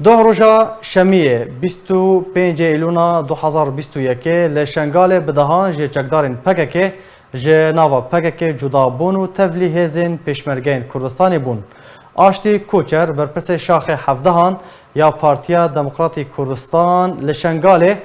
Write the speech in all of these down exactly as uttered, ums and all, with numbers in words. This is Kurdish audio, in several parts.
Doh roja Şemiyê, bîst û pêncê Îlûna du hazar bîst û yekê, li Şengalê bi dehan ji çekdarên P K K ji nava P K K cuda bûn û tevlî hêzên Pêşmergeyên Kurdistanê bûn. Aştî Koçer, berpirsê şaxê hevdehan ya Partiya Demokratî Kurdistan li Şengalê,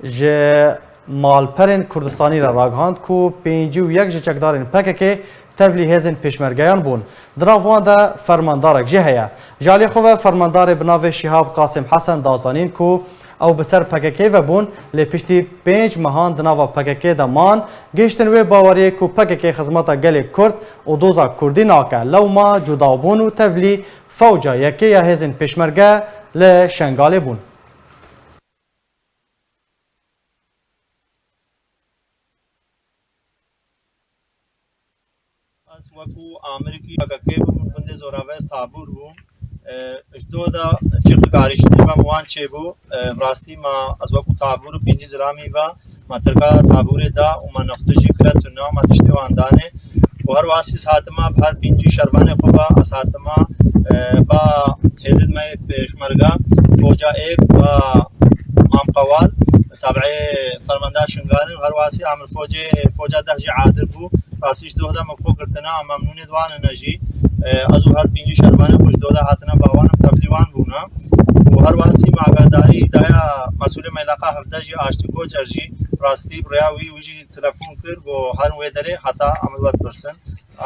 ji malperên Kurdistanî re ragihand ku pêncî û yek ji çekdarên P K K tevlî hêzên pêşmergeyan bûn. Di nav wan de fermandarek jî heye. Ji alî xwe ve fermandarê bi navê Şîhab Qasim Hesen da zanîn ku ew bi ser P K K ve bûn, lê piştî pênc mehan di nava P K K de man, gihiştin wê baweriyê ku P K K xizmeta gelê Kurd û doza Kurdî nake. Lewma cudabûn û tevlî fewca yekê ya hêzên pêşmerge li Şengalê bûn. Ez wekû amirikî P K K bûm, gundê Zoravez Tabûr bûm. E, ji do de çiqik arîştî ve wan çêbû. E, bi rastî ma ez wekû Tabûr û pêncî zilamî ve ma tirka Tabûrê da û ma noxtijî kire tune û ma tiştê wan danê. Û her wasî hatime bi her pêncî şervanê xwe ve ez hatime, e, ba hêzên me yê pêşmerge, foca êk ba Mam Qewal, tabiê fermanda Şingalin, her wasî amir focê, foca deh jî adir bû. Rastî ji doh de me xwe girtine, em memnûnê di wan ne jî. E, ez û her pêncî şervanê xwe ji doh de hatine ba wan, em tevlî wan bûne. Û her wasî me agadarî daya mesûlê meyleqa hevdeh jî, Aştî Koçer jî, rastî bi rêya wî, wî jî telefon kir, got herin wê derê heta em li we dipirsin.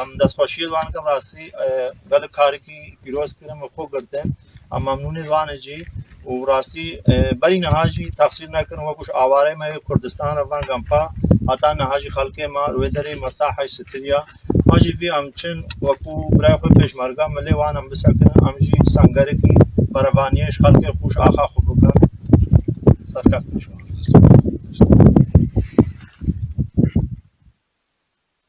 Em destxweşiyê di wan dikin, rastî, e, gelek karikî pîroz kirin, min xwe girtin. Em memnûnê di wan e jî. Û rastî, e, berî niha jî texsîr nekirin, wekû ji awarê me yê Kurdistan re van gempa, heta niha jî xelkê me li wê derê mirtah hej stiriya. Ma jî vî em çin wekû birayê xwe pêşmerga milê wan em bisekinin, em jî sengerekî berevaniyê ji xelkê xwe, ji axa xwe bikin. Serkeftin ji wan.